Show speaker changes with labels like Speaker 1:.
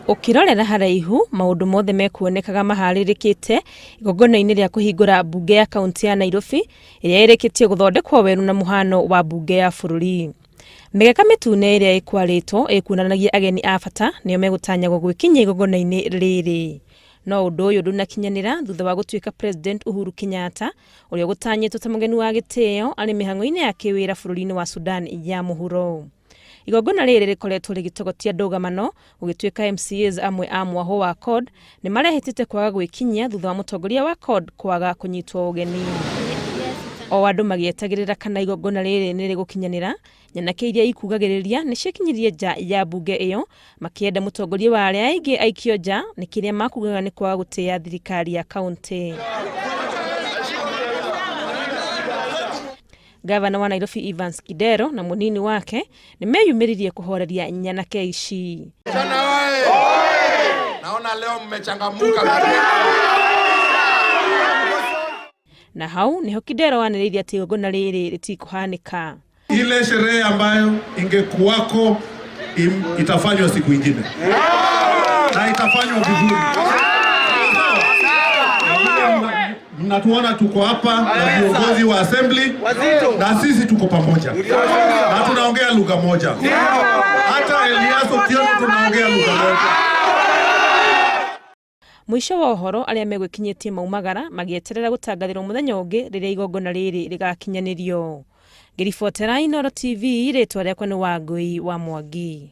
Speaker 1: Ũkĩrorera haraihu, maũndũ mothe mekuonekaga maharĩrĩkĩte igongona-inĩ rĩa kũhingũra mbunge ya kaũntĩ ya Nairobi ĩrĩa ĩrĩkĩtie gũthondekwo werũ na mũhano wa mbunge ya bũrũri. Mĩgeka mĩtune ĩrĩa ĩkwarĩtwo ĩkuonanagia ageni a bata nĩo megũtanyagwo gwĩkinyia igongona-inĩ rĩrĩ. No ũndũ ũyũ ndũnakinyanĩra thutha wa gũtuĩka President Uhuru Kenyatta ũrĩa ũgũtanyĩtwo ta mũgeni wa gĩtĩo arĩ mĩhang'o-inĩ ya kĩwĩra bũrũri-inĩ wa Sudan ya mũhuro. Igongona rĩrĩ rĩkoretwo rĩgĩtogotia ndũgamano gũgĩtuĩka MCAs amwe a mwahũ wa CORD nĩ marehĩtĩte kwaga gwĩkinyia thutha wa mũtongoria wa CORD kwaga kũnyitwo ũgeni. O andũ magĩetagĩrĩra kana igongona rĩrĩ nĩ rĩgũkinyanĩra, nyanake iria ikugagĩrĩria nĩ ciĩkinyirie nja ya mbunge ĩyo makĩenda mũtongoria wa arĩa aingĩ aikio nja nĩ kĩrĩa makugaga nĩ kwaga gũtĩĩa thirikari ya kaũntĩ. Gavana wa Nairobi Evans Kidero na mũnini wake nĩ meyumĩririe kũhoreria nyanake ici.
Speaker 2: Vijana oye! Naona leo mmechangamuka.
Speaker 1: Na hau nĩho Kidero anĩrĩire atĩ igongona rĩrĩ rĩtikũhanĩka.
Speaker 2: Ile sherehe ambayo ingekuwako itafanywa siku ingine na itafanywa vizuri. Mnatuona tuko hapa na viongozi wa assembly na sisi tuko pamoja na tunaongea lugha moja. Hata Elias Otieno tunaongea lugha moja.
Speaker 1: Mũico wa ũhoro arĩa megwĩkinyĩtie maumagara magĩeterera gũtangathĩrwo mũthenya ũngĩ rĩrĩa igongona rĩrĩ rĩgakinyanĩrio. Ngĩribotera Inooro TV, rĩtwa rĩakwa nĩ Wangũi wa Mwangi.